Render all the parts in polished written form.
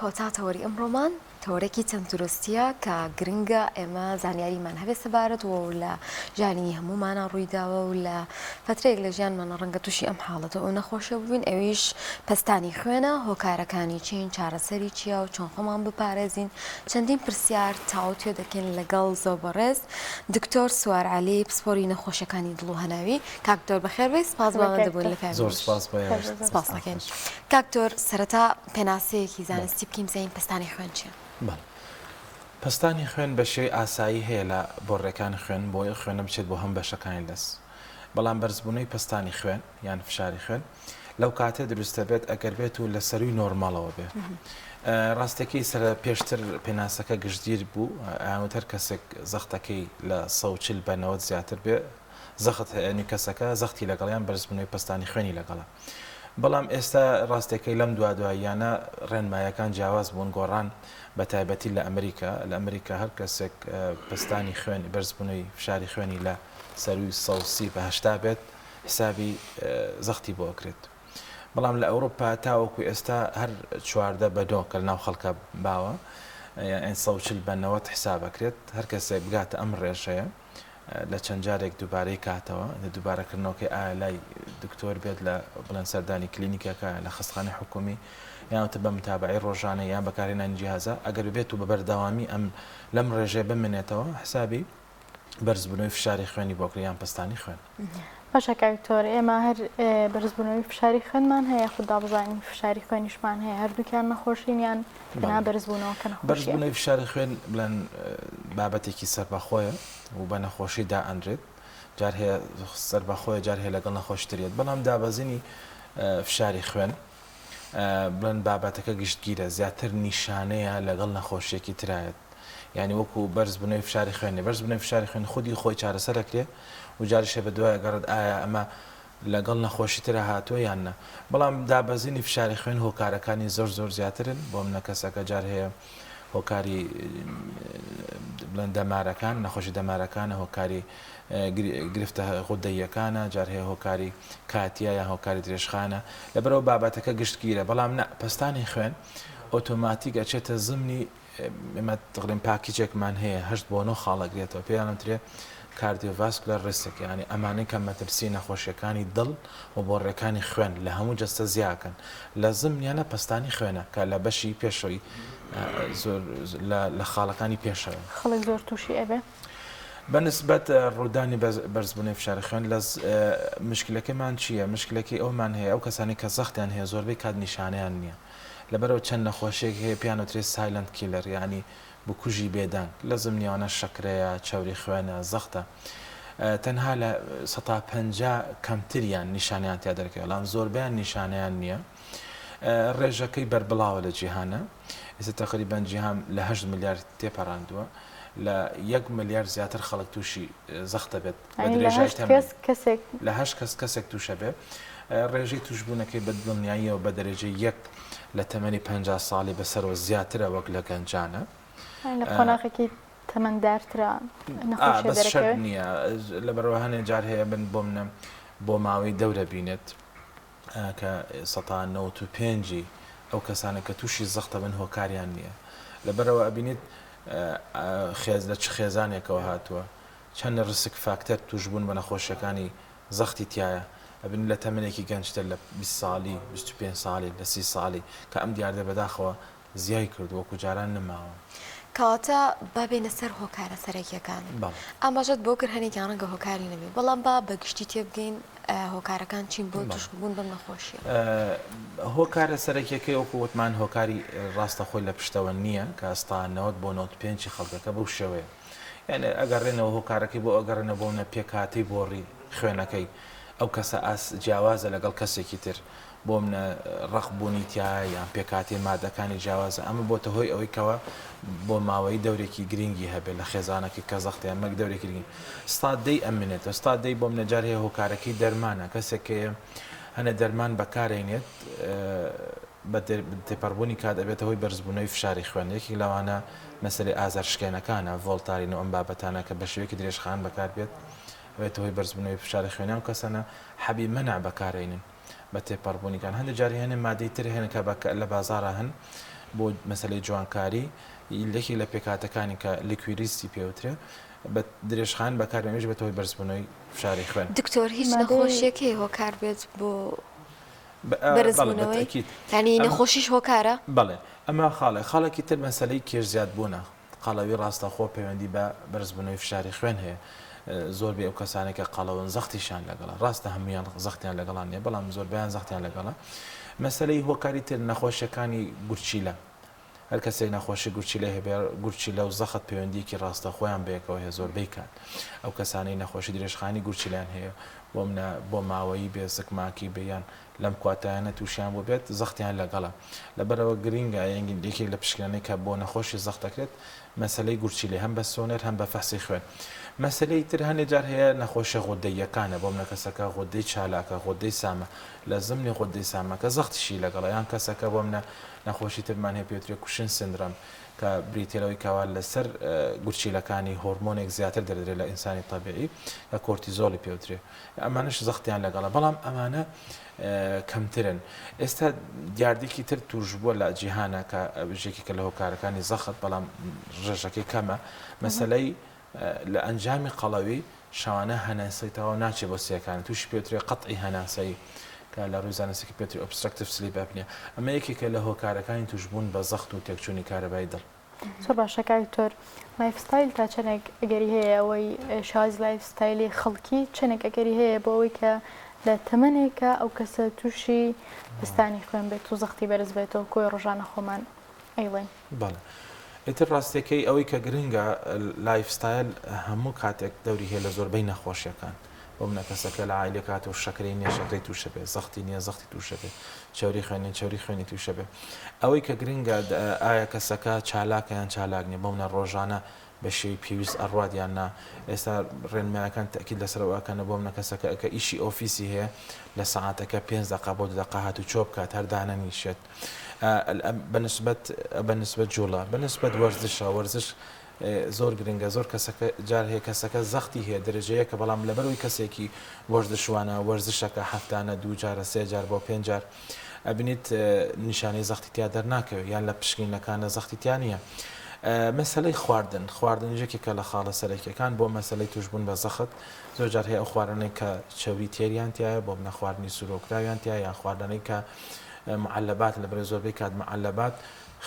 کۆتا تەوەری ئەمڕۆمان تەوەرێکی تەندروستییە کە گرنگە ئێمە زانیاریمان هەبێت سەبارەت و لە ژیانی هەموومانە ڕوویداوە و لە فترەیەک لە ژیانمانە ڕەنگە تووشی ئەم حاڵەتە و نەخۆشیە ببین ئەویش پەستانی خوێنە هۆکارەکانی چین چارەسەری چییە و چۆن خۆمان بپارێزین چەندین پرسیار تاوتوێ دەکەین لەگەڵ زۆر بەڕێز دکتۆر سوار عەلی پسپۆری نەخۆشیەکانی دڵ و هەناوی کاک دکتۆر بەخێر بێی سپاس بۆ ئامادەبوون لە پەیامی زۆر سپاس بۆ ئێوەش. سپاس دەکەین کاک دکتۆر سەرەتا پێناسەیەکی زانستی بکەین بزانین پەستانی خوێن چییە؟ بەڵێ. پەستانی خوێن بە شێوەی ئاسایی هەیە لە بۆڕیەکانی خوێن بۆی ئەو خوێنە بچێت بۆ هەم بەشەکانی لەش. بەڵام بەرزبوونەوەی پەستانی خوێن یان فشاری خوێن لەو کاتە دروست دەبێت ئەگەر بێت و لە سەرووی نۆرماڵەوە بێ. ڕاستەکەی سەر پێشتر پێناسەکە گشتگیر بوو ئەیانوت هەر کەسێک زەختەکەی لە 140 بە 90 زیاتر بێ زەخت هەیە کەسەکە زەختی لەگەڵ یان بەرزبوونەوەی پەستانی خوێنی لەگەڵە. بەڵام ئێستا ڕاستەکەی لەم دوا دواییانە ڕێنمایەکان جیاواز بوون گۆڕان بە تایبەتی لە ئەمریکا لە ئەمریکا هەر کەسێک پەستانی خوێن بەرزبوونەوەی فشاری خوێنی لە سەرووی 130 بە 80 بێت حسابی زەختی بۆ ئەکرێت. بەڵام لە ئەوروپا تاوەکو ئێستا هەر 14 بە نۆ کە لەناو خەڵکە باوە یان 140 بە 90 حساب ئەکرێت هەر کەسێک بگاتە ئەم ڕێژەیە لە چەند جارێک دووبارەی کاتەوە، لە دووبارەکردنەوەکەی ئایا لای دکتۆر بێت لە بڵێن سەردانی کلینیکەکە لە خەستخانەی حکومی یان بە متابەعەی ڕۆژانە یان بەکارهێنانی جیهازە ئەگەر بێت و بە بەردەوامی ئەم لەم ڕێژەیە بمێنێتەوە حسابی بەرزبوونەوەی فشاری خوێنی بۆ کرێ یان پەستانی خوێن. باشە کاک دکتۆر ئێمە هەر بەرزبوونەوەی فشاری خوێنمان هەیە یاخود دابەزانی فشاری خوێنیشمان هەیە هەردووکیان نەخۆشین یان تەنها بەرزبوونەوەکە نەخۆشیە؟ بەرزبوونەوەی فشاری خوێن بڵێن بابەتێکی سەربەخۆیە و بە نەخۆشی دائەنرێت جار هەیە سەربەخۆیە جار هەیە لەگەڵ نەخۆشی تریەت بەڵام دابەزینی فشاری خوێن بڵێن بابەتەکە گشتگیرە زیاتر نیشانەیە لەگەڵ نەخۆشیەکی ترایەت یانی وەکو بەرز بونەوەی فشاری خوێن نیە بەرز بونەوەی فشاری خوێن خودی خۆی چارەسەر ئەکرێ و جاریش هەیە بەدوای ئەگەڕێت ئایا ئەمە لەگەڵ نەخۆشی ترا هاتووە یان نا بەڵام دابەزینی فشاری خوێن هۆکارەکانی زۆر زۆر زیاترن بۆ منە کەسەکە جار هەیە هۆکاری بڵێن دەمارەکان نەخۆشی دەمارەکانە هۆکاری گرفتە غودەیەکانە جار هەیە هۆکاری کاتیە یان هۆکاری درێژخانە لەبەرەوە بابەتەکە گشتگیرە بەڵام نە پەستانی خوێن ئۆتۆماتیک ئەچێتە زمنی ئێمە دەڵێن پاکیجێکمان هەیە هەشت بۆ نۆ خاڵ ئەگرێتەوە پێیان ئەوترێ cardiovascular risk یانی ئەمانەی کە مەترسی نەخۆشیەکانی دڵ و بۆڕیەکانی خوێن لە هەموو جەستە زیاکەن لە زمنیانە پەستانی خوێنە کە لە بەشی پێشەوەی زۆر لە خاڵەکانی پێشەوە. خەڵک زۆر تووشی ئەبێ. بە نسبەت ڕوودانی بەرزبوونەوەی فشاری خوێن لە مشکلەکەمان چییە؟ مشکلەکەی ئەومان هەیە ئەو کەسانی کە زەختیان هەیە زۆربەی کات نیشانەیان نییە لەبەرئەوە چەند نەخۆشیەک هەیە پێیان ئەوترێت silent killer یانی بکوژی بێدەنگ لە زمنیەوانە شەکرەیە، چەوری خوێنە، زەختە تەنها لە 50% کەمتریان نیشانەیان تیا دەرکەوێت بەڵام زۆربەیان نیشانەیان نییە ڕێژەکەی بەربڵاوە لە جیهانە ئێستا تقریبا جیهان لە 8 ملیار تێپەڕاندووە لە یەک ملیار زیاتر خەڵک تووشی زەخت دەبێت بە درێژای تەمەن لە هەشت کەس کەسێک تووشە بێ ڕێژەی تووشبوونەکەی بە دڵنیاییەوە بە دەرەجەی یەک لە تەمەنی 50 ساڵی بەسەرەوە زیاترە وەک لە گەنجانە لە قۆناغێکی تەمەندارترە نەخۆشیە بەس شەرت دەرەکەوێت نییە لەبەرئەوە هەنێ جار هەیە من بۆ منە بۆ ماوەی دەورە بینێت کە سەتا 95 ی ئەو کەسانە کە تووشی زەختە بن هۆکاریان نییە لەبەرئەوە ئەبینیت خێز لە چ خێزانێکەوە هاتووە چەند risk factor تووشبوون بە نەخۆشیەکانی زەختی تیایە ئەبینی لە تەمەنێکی گەنجتر لە 20 ساڵی 25 ساڵی لە 30 ساڵی کە ئەم دیاردە بەداخەوە زیای کردووە وەکو جاران نەماوە. کەواتە با بێینە سەر هۆکارە سەرەکیەکان. بەڵێ. ئاماژەت بەوە کرد هەنێکیان ڕەنگە هۆکاری نەبێ بەڵام با بە گشتی تێبگەین هۆکارەکان چین بۆ تووشبوون بەم نەخۆشیە؟ هۆکارە سەرەکیەکەی وەکو وتمان هۆکاری ڕاستەخۆی لە پشتەوە نییە کە ئەستا 90 بۆ 95 ی خەڵکەکە بەو شێوەیە یعنی ئەگەڕێنەوە هۆکارەکەی بۆ ئەگەڕێنەوە بۆ نە پێکهاتەی بۆڕی خوێنەکەی ئەو کەسە ئاس جیاوازە لەگەڵ کەسێکی تر بۆ منە ڕەق بوونی تیایە یان پێکهاتەی مادەکانی جیاوازە ئەمە بۆتە هۆی ئەوەی کەوا بۆ ماوەیی دەورێکی گرینگی هەبێت لە خێزانەکەی کە زەختیان مەک دەورێکی گرینگ ستا دەی ئەمنێتەوە ستا دەی بۆ منە جار هەیە هۆکارەکەی دەرمانە کەسێک کە هەنێ دەرمان بەکارێنێت بە تێپەڕبوونی کات ئەبێتە هۆی بەرزبوونەوەی فشاری خوێن یەکێک لەوانە مەسەلەی ئازارشکێنەکانە ڤۆڵتارین و ئەم بابەتانە کە بە شێوەیەکی درێژخایەن بەکاربێت ئەبێتە هۆی بەرزبوونەوەی فشاری خوێن ئەم کەسانە حەبی مەنع بەکارێنن بە تێپەڕبوونی کات هەندێک جار هێنێ مادەی تر هەن کە بە لە بازاڕا هەن. بۆ مەسەلەی جوانکاری یەکێک لە پێکهاتەکانی کە licorice ی پێوترێ بە درێژخایەن بەکاربێن ئەویش بێتە هۆی بەرزبوونەوەی فشاری خوێن. دکتۆر هیچ نەخۆشیەک هەیە هۆکار بێت بۆ بەرزبوونەوەی؟ یانی نەخۆشیش هۆکارە؟ بەڵێ ئەمە خاڵێک، خاڵێکی تر مەسەلەی کێش زیادبوونە، قەڵەوی ڕاستەوخۆ پەیوەندی بە بەرزبوونەوەی فشاری خوێن هەیە، زۆربەی ئەو کەسانەی کە قەڵەون زەختیشیان لەگەڵە، ڕاستە هەموویان زەختیان لەگەڵا نییە بەڵام زۆربەیان زەختیان لەگەڵە. مەسەلەی هۆکاری تر نەخۆشیەکانی گورچیلە، هەر کەسێک نەخۆشی گورچیلەی هەبێ گورچیلە و زەخت پەیوەندیەکی ڕاستەخۆیان بەیەکەوە هەیە زۆربەی کات ئەو کەسانەی نەخۆشی درێژخانی گورچیلەیان هەیە بۆ منە بۆ ماوەیی بێ زکماکی بێ یان لەم کواتایانە تووشیان بووبێت زەختیان لەگەڵە. لەبەرئەوە گرینگە یەکێک لە پشکنینەی کە بۆ نەخۆشی زەخت دەکرێت مەسەلەی گورچیلەیە هەم بە سۆنەر هەم بە فەحسی خوێن. مەسەلەی تر هەنێ جار هەیە نەخۆشیە غودەییەکانە بۆ منە کەسەکە غودەی چالاکە غودەی سامە لە زمنی غودەی سامەکە زەختیشی لەگەڵە یان کەسەکە بۆ منە نەخۆشی ترمان هەیە پێوترێ Cushing syndrome کە بریتیە لەوەی کەوا لەسەر گورچیلەکانی هۆرمۆنێک زیاتر دەردرێت لە ئینسانی تەبیعی کە کۆرتیزۆڵی پێوترێ. ئەمانەش زەختیان لەگەڵە بەڵام ئەمانە کەمترن ئێستا دیاردێکی تر توش بووە لە جیهانە کە یەکێکە لە هۆکارەکانی زەخت بەڵام ڕێژەکەی کەمە مەسلەی لە ئەنجامی قەڵەوی شەوانە هەناسەی تەواو ناچێت بۆ سیەکان تووشی پێترێ قەتعی هەناسەی کە لە ڕووی زانستێکی پێتری obstructive sleep apnea ئەمە یەکێکە لە هۆکارەکانی توشبوون بە زەخت و تێکچوونی کارەبای دڵ. زۆر باشە کاک دکتۆر lifestyle تا چەنێک ئەگەری هەیە ئەوەی شێوازی lifestyle ی خەڵکی چەنێک ئەگەری هەیە بۆ ئەوەی کە لە تەمەنێکە ئەو کەسە تووشی پەستانی خوێن بێت و زەختی بەرز بێتەوە کۆی ڕۆژانە خۆمان ئەیڵێن. بەڵێ ئیتر ڕاستیەکەی ئەوەی کە گرنگە lifestyle هەموو کاتێک دەوری هەیە لە زۆربەی نەخۆشیەکان بۆ منە کەسەکە لە عایلەک هاتووە شەکرەی نیە شەکرەی تووشە بێ زەختی نیە زەختی تووشە بێ چەوری خوێن نیە چەوری خوێنی تووشە بێ ئەوەی کە گرنگە ئایا کەسەکە چالاکە یان چالاک نیە بۆ منە ڕۆژانە بە شێوی پێویست ئەڕوات یان نا ئێستا ڕێنمایەکان تەئکید لەسەر ئەوە ئەکەنە بۆ منە کەسەکە کە ئیشی ئۆفیسی هەیە لە سەعاتەکە پێنج دەقە بۆ دو دەقە هاتوچۆ بکات هەر دانەنیشێت بە نسبەت بە نسبەت جوڵە بە نسبەت وەرزشە وەرزش زۆر گرنگە زۆر کەسەکە جار هەیە کەسەکە زەختی هەیە دەرەجە یەکە بەڵام لەبەرەوەی کەسێکی وەرزشوانە وەرزشەکە هەفتانە دوو جارە سێ جار بۆ پێنج جار ئەبینیت نیشانەی زەختی تیا دەرناکەوێت یان لە پشکنینەکانە زەختی تیا نییە. مەسەلەی خواردن خواردن یەکێکە لە خاڵە سەرەکیەکان بۆ مەسەلەی توشبوون بە زەخت زۆر جار هەیە ئەو خواردنەی کە چەوری تێریان تایە بۆ منە خواردنی سوورۆکراویان تایە یان خواردنەی کە معلبات لە بەرەی زۆربەی کات معلبات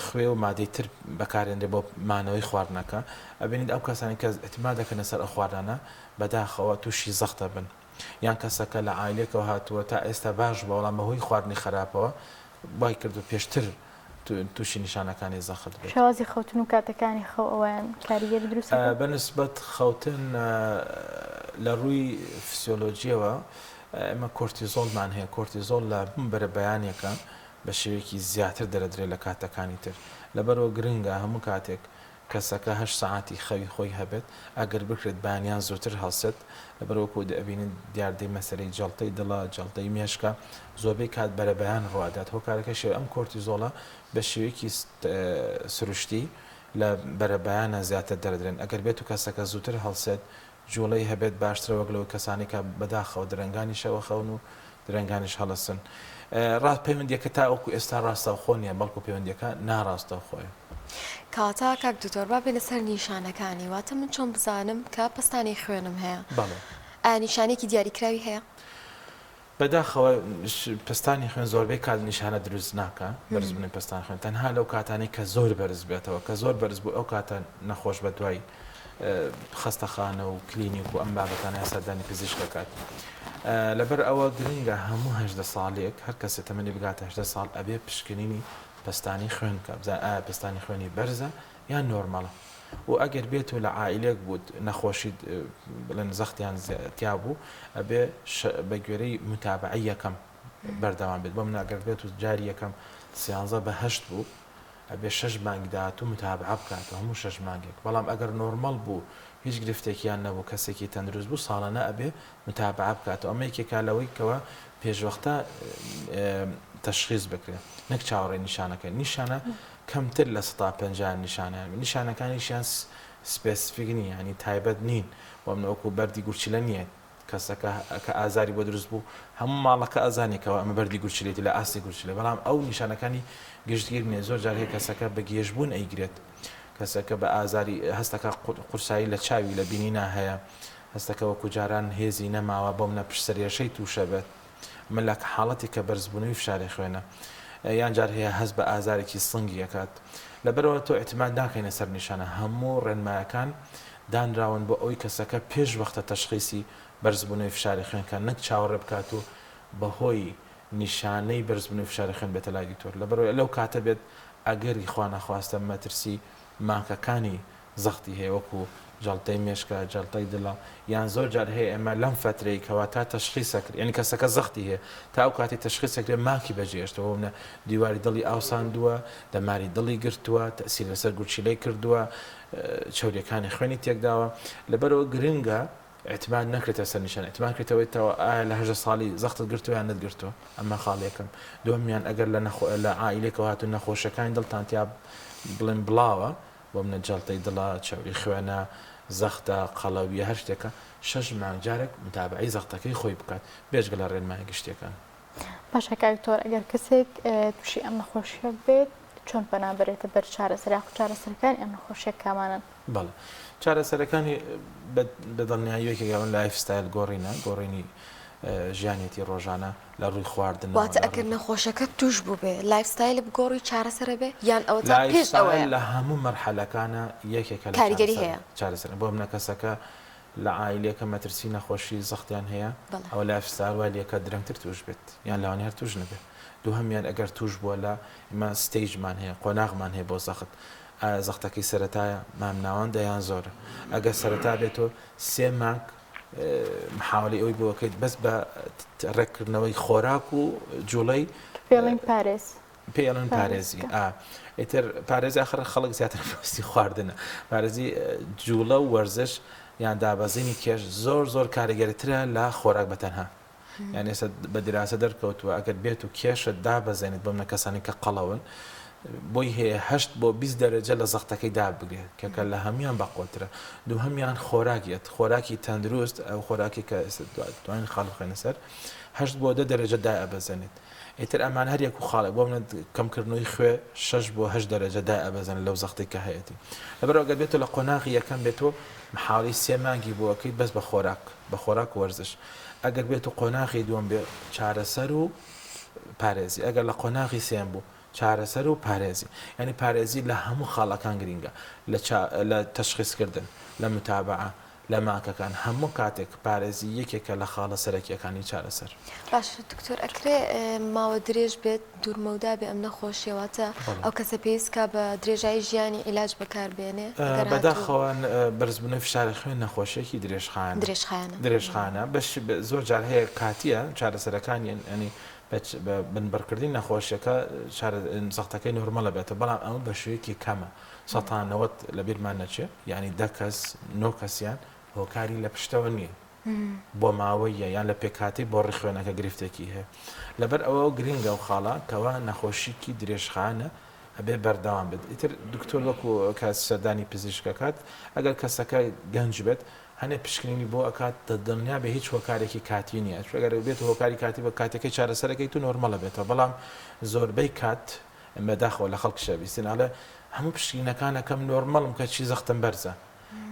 خوێ و مادەی تر بەکارێنرێ بۆ مانەوەی خواردنەکە، ئەبینیت ئەو کەسانەی کە ئیعتیماد دەکەنە سەر ئەو خواردنانە بەداخەوە تووشی زەخت ئەبن، یان کەسەکە لە عایلەکەوە هاتووە تا ئێستا باش بووە بەڵام بەهۆی خواردنی خەراپەوە وای کردووە پێشتر تووشی نیشانەکانی زەخت بێت. شێوازی خەوتن و کاتەکانی خەو ئەوەیان کاریگەری دروست ئەکات؟ بە نسبەت خەوتن لە ڕووی فسیۆلۆجیەوە ئێمە کۆرتیزۆڵمان هەیە، کۆرتیزۆڵ لە بەرەبەیانێکە بە شێوەیەکی زیاتر دەرەدرێت لە کاتەکانی تر لەبەرئەوە گرنگە هەموو کاتێک کەسەکە هەشت سەعاتی خەوی خۆی هەبێت ئەگەر بکرێت بەیانیان زووتر هەڵسێت لەبەر وەکو دەبینین دیاردەی مەسەلەی جەڵتەی دڵە جەڵتەی مێشکە زۆربەی کات بەرەبەیان ڕوادات هۆکارەکەشی ئەم کۆرتیزۆڵە بە شێوەیەکی سروشتی لە بەرەبەیانە زیاتر دەردرێن ئەگەر بێت و کەسەکە زووتر هەڵسێت جوڵەی هەبێت باشترە وەک لەوەی کەسانی کە بەداخەوە درەنگانی شەوە خەون و درەنگانیش هەڵەسن. ڕاست پەیوەندیەکە تا وەکو ئێستا ڕاستەوخۆ نیە بەڵکو پەیوەندیەکە ناڕاستەوخۆیە. کەواتە کاک دکتۆر با بێینە سەر نیشانەکانی واتە من چۆن بزانم کە پەستانی خوێنم هەیە؟ بەڵێ. ئایا نیشانەیەکی دیاریکراوی هەیە؟ بەداخەوە پەستانی خوێن زۆربەی کات نیشانە دروست ناکا بەرزبوونی پەستان خوێن تەنها لەو کاتانەی کە زۆر بەرز بێتەوە کە زۆر بەرز بوو ئەو کاتە نەخۆش بە دوای خەستەخانە و کلینیک و ئەم بابەتانە سەردانی پزیشک دەکات لەبەر ئەوە گرنگە هەموو هەژدە ساڵێک هەر کەسێ تەمەنی بگاتە هەژدە ساڵ ئەبێ پشکنینی پەستانی خوێن بکە بزان ئایا پەستانی خوێنی بەرزە یان نۆرمەڵە و ئەگەر بێت و لە عائیلێک بووت نەخۆشیت بڵێن زەختیان تیا بوو ئەبێ بە گوێرەی متابعەی یەکەم بەردەوام بێت بۆ من ئەگەر بێت و جاری یەکەم سیانزە بە هەشت بوو ئەبێ شەش مانگ داهاتوو متابعە بکاتەوە هەموو شەش مانگێک بەڵام ئەگەر نۆرمەڵ بوو هیچ گرفتێکیان نەبوو کەسێکی تەندروست بوو ساڵانە ئەبێ متابعە بکاتەوە ئەمە یەکێکە لەوەی کەوا پێشوەختە تەشخیص بکرێت نەک چاوەڕێی نیشانەکە نیشانە کەمتر لە 50% نیشانیان نیشانەکانیشیان specific نین ینی تایبەت نین بۆ منە وەکو بەردی گورچیلە نییە. کەسەکە کە ئازاری بۆ دروست بوو هەموو ماڵەکە ئەزانێ کەوا ئەمە بەردی گورچیلەیەتی لە ئاستی گورچیلە بەڵام ئەو نیشانەکانی گشتگیر نیە زۆر جار هەیە کەسەکە بە گێژبوون ئەیگرێت کەسەکە بە ئازاری هەستەکە قورسایی لە چاوی لە بینینا هەیە هەستەکە وەکو جاران هێزی نەماوە بۆ منە پشت سەرێشەی تووشە بێت من لە حاڵەتی کە بەرزبوونەوەی فشاری خوێنە یان جار هەیە هەست بە ئازارێکی سنگی ئەکات لەبەرئەوە تۆ ئیعتماد ناکەینە سەر نیشانە هەموو ڕێنمایەکان دانراون بۆ ئەوەی کەسەکە پێش وەختە تەشخیسی بەرزبوونەوەی فشاری خوێن کات نەک چاوەڕێ بکات و بەهۆی نیشانەی بەرزبوونەوەی فشاری خوێن بێتە لای دکتۆر لەبەرئەوەی لەو کاتە بێت ئەگەری خوانەخواستە مەترسی ماکەکانی زەختی هەیە وەکو جەڵتەی مێشکە، جەڵتەی دڵە، یان زۆر جار هەیە ئێمە لەم فەترەی کەوا تا تەشخیس ئەکرێ یانی کەسەکە زەختی هەیە تا ئەو کاتەی تەشخیس ئەکرێ ماکی بەجێهێشتووە بۆ منە دیواری دڵی ئاوساندووە، دەماری دڵی گرتووە، تەئسیر لەسەر گورچیلەی کردووە، چەوریەکانی خوێنی تێکداوە، لەبەرئەوە گرنگە ئیعتماد نەکرێتە سەر نیشانە ئیعتماد کرێتەوەی تەوە ئایا لە 18 ساڵی زەختت گرتووە یان نەتگرتووە ئەمە خاڵ یەکەم دووەمیان ئەگەر لە نەخۆ لە عائیلێکەوە هاتوون نەخۆشیەکانی دڵتان تیا بڵێن بڵاوە بۆ منە جەڵتەی دڵە چەوری خوێنە زەختە قەڵەویە هەر شتێکە شەش مانگ جارێک متابعەی زەختەکەی خۆی بکات بێجگە لە ڕێنمایە گشتیەکان. باشە کاک دکتۆر ئەگەر کەسێک تووشی ئەم نەخۆشیە بێت چۆن پەنا بەرێتە بەر چارەسەر یاخود چارەسەرەکانی ئەم نەخۆشیە کامانەن؟ بەڵێ چارەسەرەکانی بە دڵنیایی یەکێک ئەوەن lifestyle گۆڕینە گۆڕینی ژیانێتی ڕۆژانە لە ڕووی خواردنەوە واتە ئەگەر نەخۆشەکە توش بووبێ lifestyle بگۆڕی چارەسەرە بێ یان ئەوە تا پێش ئەوەیە؟ لە هەموو مەرحەلەکانە یەکێکە لە کاریگەری هەیە چارەسەر بۆ منە کەسەکە لە عایلەکە مەترسی نەخۆشی زەختیان هەیە ئەوە lifestyle وای لێکە درەنگتر توش بێت یان لەوانەیە هەر توش نەبێت دووهەمیان ئەگەر توش بووە لە ئێمە stage مان هەیە قۆناغمان هەیە بۆ زەخت ئایا زەختەکەی سەرەتایە مامناوەندە یان زۆرە ئەگەر سەرەتا بێتەوە سێ مانگ محاولەی ئەوی بۆ ئەکەیت بەس بە ڕێککردنەوەی خۆراک و جوڵەی پێڵین پارێز پێڵن پارێزی ئیتر پارێزی آخر خەڵک زیاتر پێویستی خواردنە پارێزی جوڵە و وەرزش یان دابەزینی کێش زۆر زۆر کاریگەرترە لە خۆراک بە تەنها یان ئێستا بە دیراسە دەرکەوتووە ئەگەر بێت و کێشت دابەزێنیت بۆ منە کەسانی کە قەڵەون بۆی هەیە هەشت بۆ 20 دەرەجە لە زەختەکەی دابگرێت کە کە لە هەموان بەقوەترە دووهەمیان خۆراکیەت خۆراکی تەندروست ئەو خۆراکی کە توانین خاڵ بخەینە سەر هەشت بۆ دە دەرەجە دائەبەزێنێت ئیتر ئەمان هەر یەک و خاڵێک بۆ منە کەمکردنەوەی خوێ شەش بۆ هەشت دەرەجە دائەبەزێنێت لەو زەختەی کە هەیەتی لەبەرئەوە گەر بێتو لە قۆناغی یەکەم بێتو محاولەی سێ مانگی بۆ ئەکەیت بەس بە خۆراک بە خۆراک و وەرزش ئەگەر بێت و قۆناغی دووەم بێ چارەسەر و پارێزی ئەگەر لە قۆناغی سێم بوو چارەسەر و پارێزی یعنی پارێزی لە هەموو خاڵەکان گرینگە لە لە تەشخیصکردن لە متابعە لە ماکەکان هەموو کاتێک پارێزی یەکێکە لە خاڵە سەرەکیەکانی چارەسەر. باشە دکتۆر ئەکرێ ماوە درێژ بێت دوور مەودا بێ ئەم نەخۆشیە واتە ئەو کەسە پێویست کا بە درێژایی ژیانی عیلاج بەکار بێنێ ئەگەر هاتوو. بەداخەوە بەرزبوونەوەی فشاری خوێن نەخۆشیەکی درێژخایەنە درێژخایەنە درێژخایەنە بەش زۆر جار هەیە کاتیە چارەسەرەکانی یانی بە بنبڕکردنی نەخۆشیەکە چارە زەختەکەی نۆرمەڵە بێتەوە بەڵام ئەمە بە شێوەیەکی کەمە سەتا 90 لەبیرمان نەچێ یانی دە کەس نۆ کەسیان هۆکاری لە پشتەوە نییە بۆماوەییە یان لە پێکهاتەی بۆڕی خوێنەکە گرفتێکی هەیە لەبەر ئەوە گرنگە ئەو خاڵە کەوا نەخۆشیکی درێژخایەنە ئەبێ بەردەوام بێت ئیتر دکتۆر وەکو کە سەردانی پزیشک ئەکات ئەگەر کەسەکە گەنج بێت هەنێ پشکنینی بۆ ئەکات دڵنیا بێ هیچ هۆکارێکی کاتی نییە چونکە ئەگەر بێت هۆکاری کاتی بە کاتەکەی چارەسەرەکەی تو نۆرمەڵە بێتەوە بەڵام زۆربەی کات بەداخەوە لە خەڵکیشە بیستین ئەڵێ هەموو پشکنینەکان ئەکەم نۆرمەڵم کەچی زەختم بەرزە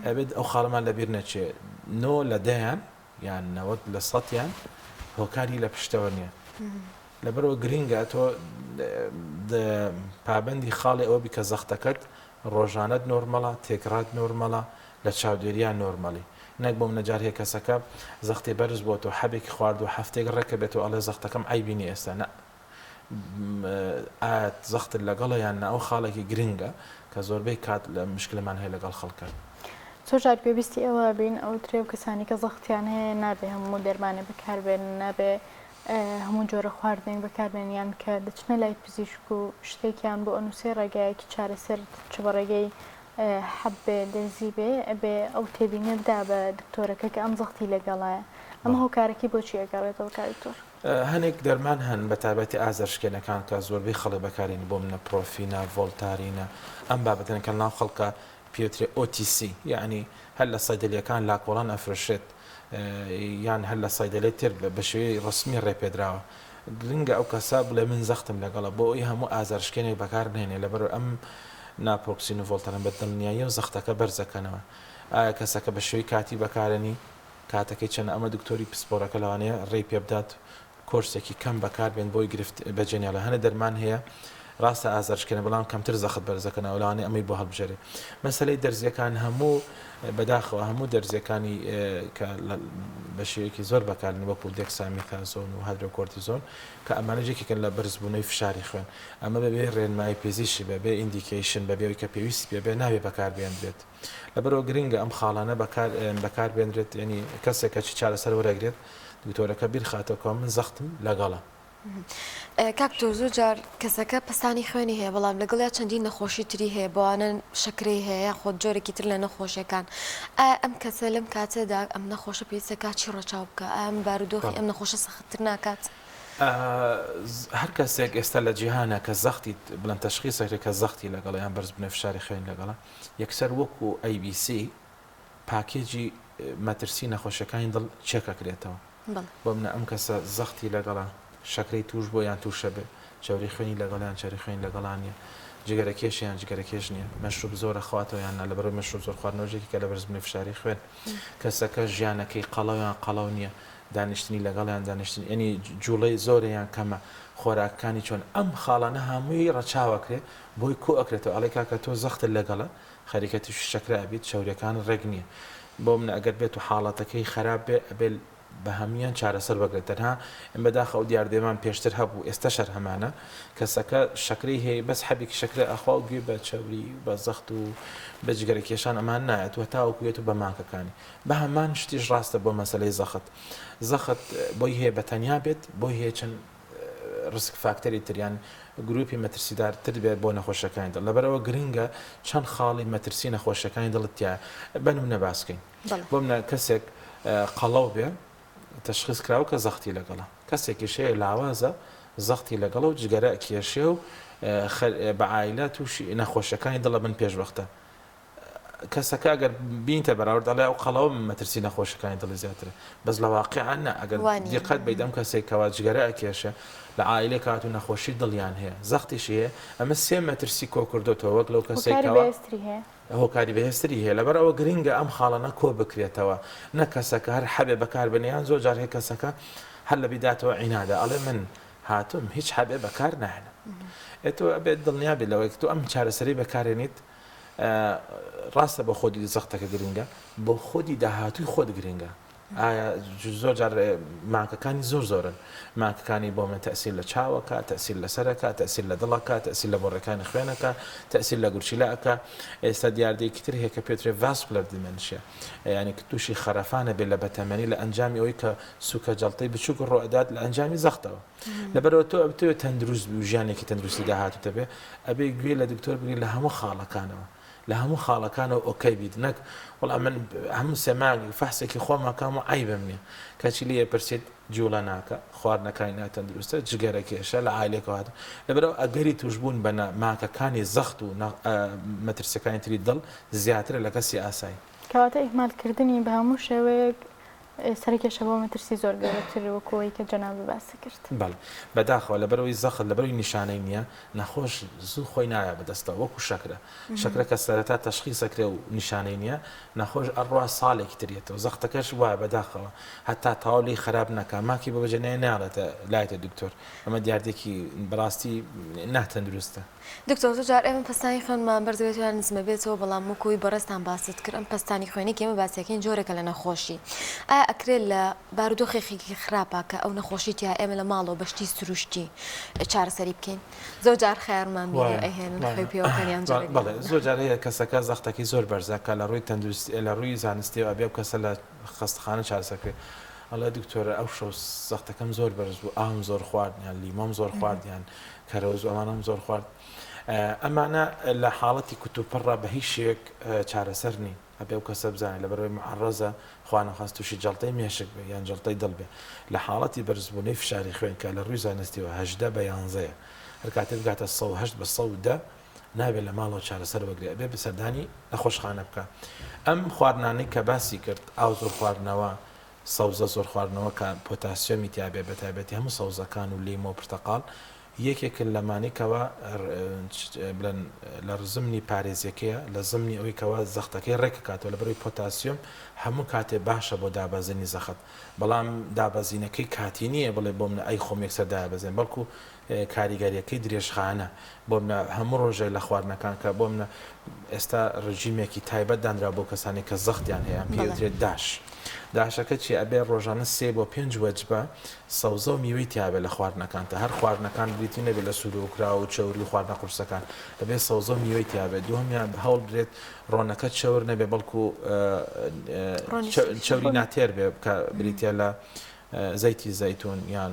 ئەبێت ئەو خاڵەمان لەبیر نەچێ نۆ لە دەیان یان 90 لە سەتیان هۆکاری لە پشتەوە نییە لەبەرەوە گرنگە تۆ پابندی خاڵی ئەوە بی کە زەختەکەت ڕۆژانەت نۆرمەڵە تێکڕات نۆرمەڵە لە چاودێریان نۆرمەڵی نەک بۆ منە جار هەیە کەسەکە زەختی بەرز بۆ تۆ حەبێکی خواردو هەفتێک ڕێکە بێتەوە ئەڵێ زەختەکەم عیبی نیە ئێستا نە ئایا زەختت لەگەڵە یان نا ئەو خاڵێکی گرنگە کە زۆربەی کات لە مشکلەمان هەیە لەگەڵ خەڵکە. زۆر جار گوێبیستی ئەوە بین ئەوترێ و کەسانی کە زەختیان هەیە نابێ هەموو دەرمانێ بەکاربێنن نابێ هەموو جۆرە خواردنێک بەکاربێنن یان کە دەچنە لای پزیشک و شتێکیان بۆ ئەنووسێ ڕێگایەکی چارەسەر چ بە ڕێگەی حەب بێ دەرزی بێ ئەبێ ئەو تێبینە بدا بە دکتۆرەکە کە ئەم زەختی لەگەڵایە ئەمە هۆکارەکەی بۆچی ئەگەڕێتەوە کاک دکتۆر؟ هەنێک دەرمان هەن بە تایبەتی ئازارشکێنەکان کە زۆربەی خەڵک بەکارێنی بۆ منە پرۆفینە، ڤۆلتارینە، ئەم بابەتەن کە لەناو خەڵکا پێوترێ OTC یەعنی هەر لە سەیدەلیەکان لاکۆڵان ئەفرۆشرێت. یان هەر لە سەیدەلەی تر بە شێوەی ڕەسمی ڕێپێدراوە گرنگە ئەو کەسە بڵێ من زەختم لەگەڵە بۆ ئەوی هەموو ئازارشکێنێک بەکار نێنێ لەبەر ئەم ناپرۆکسین و ڤۆڵتەرن بە دڵنیاییەوە زەختەکە بەرزەکەنەوە ئایا کەسەکە بە شێوەی کاتی بەکارێنی کاتەکەی چەنە ئەمە دکتۆری پسپۆرەکە لەوانەیە ڕێی پێبدات کۆرسێکی کەم بەکار بێن بۆی گرفت بەجێ نێڵێ هەنێ دەرمان هەیە ڕاستە ئازارشکێنە بەڵام کەمتر زەخت بەرزەکەنەوە لەوانەیە ئەمەی بۆ هەڵبژێرێ مەسەلەی دەرزیەکان هەموو بەداخەوە هەموو دەرزیەکانی کە بە شێوەیەکی زۆر بەکارن وەکو دێکسامیتازۆن و هایدرۆکۆرتیزۆن کە ئەمانە یەکێکن لە بەرزبوونەوەی فشاری خوێن ئەمە بەبێ ڕێنمایی پزیشکی بەبێ indication بەبێ ئەوەی کە پێویستی پێ بێ نابێ بەکاربێنرێت لەبەرئەوە گرنگە ئەم خاڵانە بەکار بەکار بێنرێت یانی کەسێک کە چی چارەسەر وەرەگرێت دکتۆرەکە بیرخاتەوە کەوا من زەختم لەگەڵە. کاک دکتۆر زۆر جار کەسەکە پەستانی خوێنی هەیە بەڵام لەگەڵیا چەندین نەخۆشی تری هەیە بەوانە شەکرەی هەیە یاخۆد جۆرێکی تر لە نەخۆشیەکان ئایا ئەم کەسە لەم کاتەدا ئەم نەخۆشە پێویستە کا چی ڕەچاو بکا ئایا ئەم بارودۆخی ئەم نەخۆشە سەختتر ناکات؟ هەر کەسێک ئێستا لە جیهانە کە زەختی بڵێن تەشخیس ئەکرێت کە زەختی لەگەڵە یان بەرزبوونەوەی فشاری خوێنی لەگەڵە یەکسەر وەکو ABC پاکێجی مەترسی نەخۆشیەکانی دڵ چێک ئەکرێتەوە بۆ منە ئەم کەسە زەختی لەگەڵە شەکرەی توش بووە یان توشە بێ چەوری خوێنی لەگەڵ یان چەوری خوێنی لەگەڵا نیە جگەرە کێشە یان جگەرە کێش نیە مەشروب زۆرە خواتەوە یان نا لەبەرئەوەی مەشروب زۆر خواردنەوەش یەکێکە لە بەرزبوونەوەی فشاری خوێن کەسەکە ژیانەکەی قەڵەو یان قەڵەو نیە دانیشتنی لەگەڵ یان دانیشتن یەنی جوڵەی زۆرە یان کەمە خۆراکەکانی چۆن ئەم خاڵانە هەمووی ڕەچاوەکرێ بۆی کۆ ئەکرێتەوە ئەڵێ کاکە تۆ زەختت لەگەڵە خەریکە توشی شەکرە ئەبیت چەوریەکانت ڕێک نیە بۆ منە ئەگەر بێت و حاڵەتەکەی خەراپ بێ ئەبێ بە هەمویان چارەسەر بەگرێت تەنها ئێم بەداخە ئەو دیاردەیەمان پێشتر هەبوو ئێستەش هەر هەمانە کەسەکە شەکرەی هەیە بەس حەبێکی شەکرە ئەخوا و گوێ بە چەوری و بە زەخت و بە جگەرە کێشان ئەمان نایەت و هەتاوەکو یەت و بە ماکەکانی بە هەمان شتیش ڕاستە بۆ مەسەلەی زەخت زەخت بۆی هەیە بە تەنیا بێت بۆی هەیە چەند risk factor ی تر یان گروپی مەترسیدار تر بێت بۆ نەخۆشیەکانی دڵ لەبەرئەوە گرنگە چەند خاڵی مەترسی نەخۆشیەکانی دڵت تیایە بە نمونە باس کەین بۆ منە کەسێک قەڵەو بێ تەشخیص کراوە کە زەختی لەگەڵە کەسێکیش هەیە لاوازە زەختی لەگەڵە و جگەرە کێشێ و بە عایلە تووشی نەخۆشیەکانی دڵە بن پێشوەختە کەسەکە ئەگەر بینتە بەراورد ئەڵێ ئەو قەڵەوە مەترسی نەخۆشیەکانی دڵی زیاترە بەس لە واقیعا نا ئەگەر دیقەت بەیت ئەم کەسێک کەوا جگەرە ئەکێشێ لە عائیلێک هات و نەخۆشی دڵیان هەیە زەختیشی هەیە ئەمە سێ مەترسی کۆ کردۆتەوە وەک لەو کەسێک کەوا هۆکاری بەهێزتری هەیە لەبەر ئەوە گرنگە ئەم خاڵانە کۆ بکرێتەوە نە کەسەکە هەر حەبێ بەکار بێنێ یان زۆر جار هەیە کەسەکە هەر لە بیداتەوە عینادە ئەڵێ من هاتووم هیچ حەبێ بەکار ناهێنم ئێ تۆ ئەبێت دڵنیا بیت لەوەی کە تۆ ئەم چارەسەری بەکارێنیت ڕاستە بۆ خۆدی زەختەکە گرنگە بۆ خۆدی داهاتووی خۆت گرنگە ئایا زۆر جار ماکەکانی زۆر زۆرن ماکەکانی بۆ من تەسیر لە چاوەکە تەسیر لە سەرەکە تەسیر لە دڵەکە تەسیر لە بۆڕەکانی خوێنەکە تەسیر لە گورچیلەکە ئێستا دیاردەیەکی تر هەیە کە پێترێ vascular dementia ینی کە تووشی خەرەفانە بێ لە بەتەمەنی لە ئەنجامی ئەوەی کە سوکە جەڵتەی بچووک ڕۆئەدات لە ئەنجامی زەختەوە لەبەرئەوە تۆ ئەتەوێت تەندروست بی و ژیانێکی تەندروستی داهاتووت هەبێ ئەبێ گوێ لە دکتۆر بگری لە هەموو خاڵەکانەوە لە هەموو خاڵەکانەوە okay بیت نەک وەڵا من هەموو سێ مانگێک فەحسێکی خۆم ئەکەم و عەیبم نییە کەچی لێ پرسیت جوڵە ناکە خواردنەکانی ناتەندروستە جگەرە کێشە لە عایلێکەوە هاتووە لەبەرئەوە ئەگەری تووشبوون بە ماکەکانی زەخت و مەترسیەکانی تری دڵ زیاترە لە کەسی ئاسایی. کەواتە ئیهمالکردنی بە هەموو شێوەیەک سەرکێشە بۆ مەترسی زۆر گەورەتر وەکو ئەوەی کە جەنابت باست کرد. بەڵێ بەداخەوە لەبەرئەوەی زەخت لەبەرئەوەی نیشانەی نییە نەخۆش زوو خۆی نایا بەدەستەوە وەکو شەکرە شەکرە کە سەرەتا تەشخیس ئەکرێ و نیشانەی نییە نەخۆش ئەڕوا ساڵێکی تر یەتەوە زەختەکەش وایە بەداخەوە هەتا تەواو لێی خراپ نەکا ماکی بۆ بەجێ نایە ناڵێتە لایتە دکتۆر ئەمە دیاردەیەکی بەڕاستی ناتەندروستە. دکتۆر زۆر جار ئێمە پەستانی خوێنمان بەرز دەبێتەوە یان نزمە بێتەوە بەڵام وەکو ئەوەی بەڕێزتان باست کرد ئەم پەستانی خوێنەی کە ئێمە باسی ئەکەین جۆرێکە لە نەخۆشی ئایا ئەکرێت لە بارودۆخێکی خراپا کە ئەو نەخۆشی تیا ئێمە لە ماڵەوە بە شتی سروشتی چارەسەری بکەین زۆر جار خەیارمان بینی و ئەیهێنن خوێ پێوەکەن یان جۆرێک بەڵێ زۆر جار هەیە کەسەکە زەختەکەی زۆر بەرزە کە لە ڕووی تەندروستی لە ڕووی زانستیەوە ئەبێ ئەو کەسە لە خەستەخانە چارەسەر کرێ ئەڵێ دکتۆرە ئەو شەو زەختەکەم زۆر بەرز بوو ئاوم زۆر خوارد یان لیمۆم زۆر خوارد یان کەرەوز و ئەمانەم زۆر خوارد. ئەمانە لە حاڵەتی کوتوپڕا بە هیچ شێوەیەک چارەسەر نین. ئەبێ ئەو کەسە بزانێت لەبەرئەوەی معەڕەزە خوا نەخواست تووشی جەڵتەی مێشک بێ یان جەڵتەی دڵ بێ. لە حاڵەتی بەرزبوونەی فشاری خوێن کە لە ڕووی زانستیەوە 18 بە یانزەیە هەر کاتێ بگاتە 108 بە 110 نابێ لە ماڵەوە چارەسەر وەگرێ ئەبێ سەردانی نەخۆشخانە بکا. ئەم خواردنانەی کە باسی کرد ئاو زۆر خواردنەوە. سەوزە زۆر خواردنەوە کە پۆتاسیۆمی تیابێ بەتایبەتی هەموو سەوزەکان و لیمۆ و پرتەقاڵ یەکێکن لەمانەی کەوا بڵێن لە زمنی پارێزیەکەیە لە زمنی ئەوەی کەوا زەختەکەی ڕێککاتەوە لەبەرئەوەی پۆتاسیۆم هەموو کاتێ باشە بۆ دابەزینی زەخت بەڵام دابەزینەکەی کاتی نییە بڵێ بۆ منە ئەی خۆم یەکسەر دایبەزێن بەڵکو کاریگەریەکەی درێژخایەنە بۆ منە هەموو ڕۆژێک لە خواردنەکان کە بۆ منە ئێستا ڕژیمێکی تایبەت دانرا بۆ کەسانی کە زەختیان هەیە پێی وترێت داش داشەکە چیە ئەبێ ڕۆژانە سێ بۆ پێنج وەجبە سەوزە و میوەی تیابێ لە خواردنەکانتا هەر خواردنەکان بریتی نەبێت لە سوورۆکراو و چەوری و خواردنە قورسەکان ئەبێ سەوزە و میوەی تیابێت دووهەمیان هەوڵ بدرێت ڕۆنەکە چەور نەبێ بەڵکو چەوری ناتێر بێ کە بریتە لە زەیتی زەیتون یان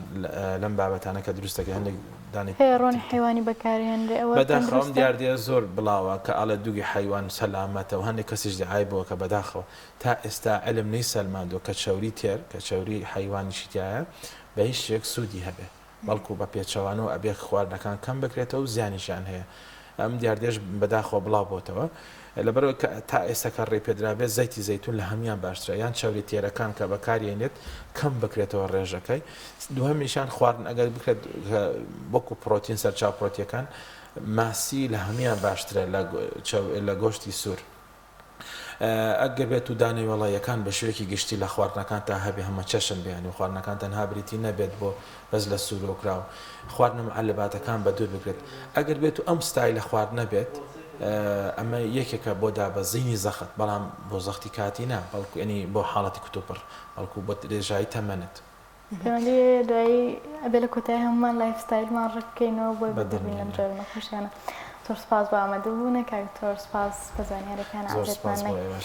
لەم بابەتانە کە دروست دەکرێت هەندێک دانەی هەیە ڕۆنی حەیوانی بەکارهێنرێ ئەوە بەداخەوە ئەم تەندروستە؟ دیاردەیە زۆر بڵاوە کە ئەڵێ دوگی حەیوان سەلامەتە و هەندێک کەسیش دعای بۆ کە بەداخەوە تا ئێستا علم نەیسەلماندوە کە چەوری تێر کە چەوری حەیوانیشی تیایە بە هیچ شێوەیەک سوودی هەبێ بەڵکو بە پێچەوانەوە ئەبێ خواردنەکان کەم بکرێتەوە و زیانیشیان هەیە ئەم دیاردەیەش بەداخەوە بڵاو بۆتەوە لەبەرئەوەی کە تا ئێستا کە ڕێی پێدرابێت زەیتی زەیتون لە هەموان باشترە یان چەوری تێرەکان کە بەکاریێنێت کەم بکرێتەوە ڕێژەکەی دووهەمیشان خواردن ئەگەر بکرێت وەکو پرۆتین سەرچاو پرۆتیەکان ماسی لە هەموان باشترە لە گۆشتی سوور. ئەگەر بێت و دانەوێڵەیەکان بە شێوەیەکی گشتی لە خواردنەکانتا هەبێ هەمە چەشن بێ یانی خواردنەکان تەنها بریتی نەبێت بۆ بەس لە سوورۆکراو خواردنە معەلباتەکان بە دوور بگرێت ئەگەر بێت و ئەم ستایلە خواردنە بێت ئەمە یەکێکە بۆ دابەزینی زەخت بەڵام بۆ زەختی کاتی نا بەڵکو یانی بۆ حاڵەتی کوتوپڕ بەڵکو بۆ درێژایی تەمەنت. پەیوەندی هەیە دوایی ئەبێ لە کۆتایی هەموومان life style مان ڕێک بکەینەوە بۆی بە بەدوور بین لەم دڵنیاییەوە. جۆرە نەخۆشیانە زۆر سوپاس بۆ ئامادەبوونە کاک دکتۆر سوپاس بە زانیاریەکان زۆر ئازیەتمان سوپاس بۆ نەک. ئێوەش.